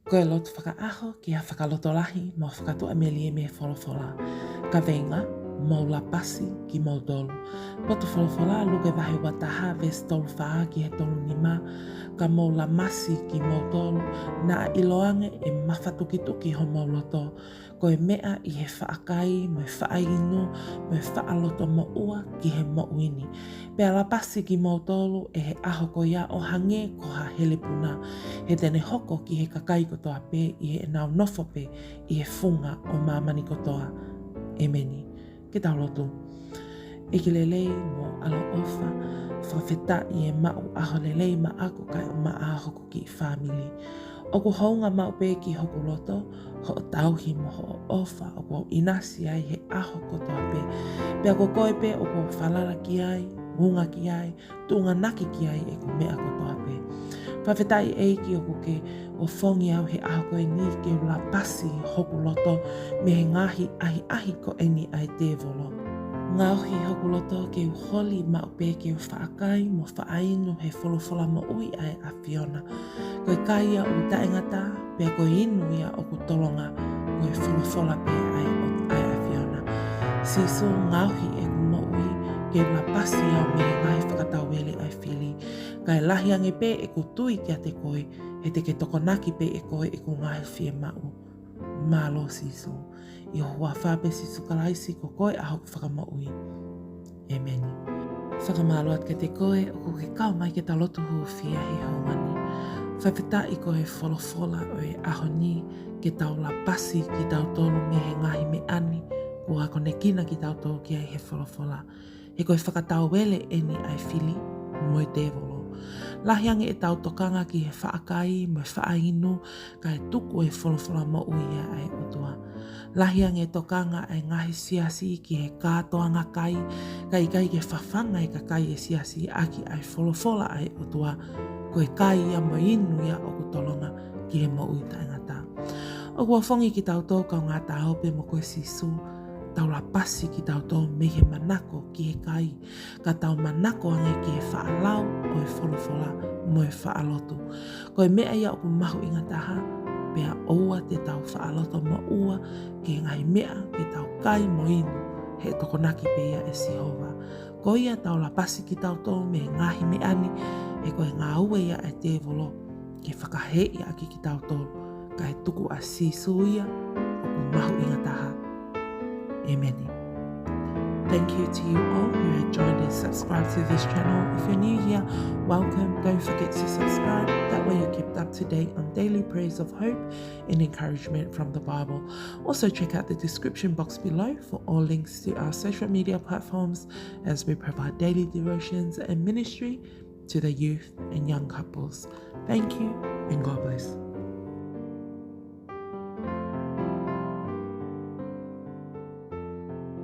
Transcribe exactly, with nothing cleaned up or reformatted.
Ko e lotu fakaʻaho ki ha fakalotolahi mo fakatuʻamelie mei he folofola. Kaveinga: Mou lapasi kimoutolu. Potu folofola, Luke vahe ua taha, veesi tolu fā ki he tolu nima. Ka mou lapasi kimoutolu, naʻa ʻiloange ʻe mafatukituki homou loto, ko e meʻa ʻi he faʻa kai mo e faʻa inu mo e faʻa loto moʻua ki he moʻui ni. Pea lapasi kimoutolu ʻe he ʻaho ko ia ʻo hangē ko ha helepuna, he te ne hoko ki he kakai kotoa pē ʻi heʻenau nofo pē ʻi he funga ʻo māmani kotoa. ʻEmeni. Ke tau lotu. ʻEiki lelei mo ʻaloʻofa, fakafetaʻi ʻe maʻu ʻaho lelei maʻaku kae ʻumaʻā hoku kiʻi fāmili. ʻOku hounga maʻu pē ki hoku loto hoʻo tauhi mo hoʻo ʻofa ʻoku ou ʻinasi ai he ʻaho kotoa pē. Pea ko koe pē ʻoku ou falala ki ai, unga ki ai, tuʻunganaki ki ai ʻeku meʻa kotoa pē. Fakafetaʻi ʻEiki ʻoku ke ʻofongi au he ʻaho ko eni ke u lapasi hoku loto mei he ngaahi ʻahiʻahi ko eni ʻa e tēvolo. Ngaohi hoku loto ke u holi maʻu pē ke u faʻa kai mo faʻa inu he folofola moʻui ʻa e ʻAfiona. Ko e kai ia ʻoku taʻengata, pea ko e inu ia ʻoku tolonga, ko e folofola pē ʻa e ʻo-, ʻa e ʻAfiona. Sīsū, ngaohi ʻeku moʻui ke u lapasi au mei he ngaahi fakatauele ʻa e fili. Kae lahi ange pē ʻeku tui kiate koe, he te ke tokonaki pē ʻe koe ʻeku ngaahi fiemaʻu. Mālō Sīsū. ʻI ho huafa pē Sīsū Kalaisi ko koe ʻa hoku Fakamoʻui. ʻEmeni. Fakamālō atu kiate koe ʻoku ke kau mai ke tau lotu hūfia he houa ni. Fakafetaʻi ko e folofola ʻo e ʻaho ni ke tau lapasi kitautolu mei he ngaahi meʻa ni kuo akonekina kitautolu ki ai he folofola. He ko e fakatauele eni ʻa e fili mo e tēvolo. Lahi ange ʻetau tokanga ki he faʻa kai mo e faʻa inu, kae tuku e folofola moʻui ia ʻa e ʻOtua. Lahi ange e tokanga ʻa e ngaahi siasi ki he kātoanga kai, kae ʻikai ke fafanga e kakai e siasi ʻaki ʻa e folofola ʻa e ʻOtua, ko e kai ia mo e inu ia ʻoku tolonga ki he moʻui taʻengata. ʻOku ʻofongi kitautolu kaungā Taʻope mo koe Sīsū, tau lapasi kitautolu mei he manako ki he kai, ka tau manako ange ki he faʻa lau ʻo e folofola mo e faʻa lotu. Ko e meʻa ia ʻoku mahuʻinga taha, pea ʻoua te tau faʻa loto moʻua ki he ngaahi meʻa ke tau kai mo inu, he tokonaki pē ia ʻe Sihova. Ko ia tau lapasi kitautolu mei he ngaahi meʻa ni, he ko e ngāue ia ʻa e tēvolo ke fakaheeʻi ʻaki kitautolu, kae tuku ʻa Sīsū ia ʻoku mahuʻinga taha. ʻEmeni. Thank you to you all who have joined and subscribed to this channel. If you're new here, welcome. Don't forget to subscribe. That way you're kept up to date on daily prayers of hope and encouragement from the Bible. Also check out the description box below for all links to our social media platforms as we provide daily devotions and ministry to the youth and young couples. Thank you and God bless.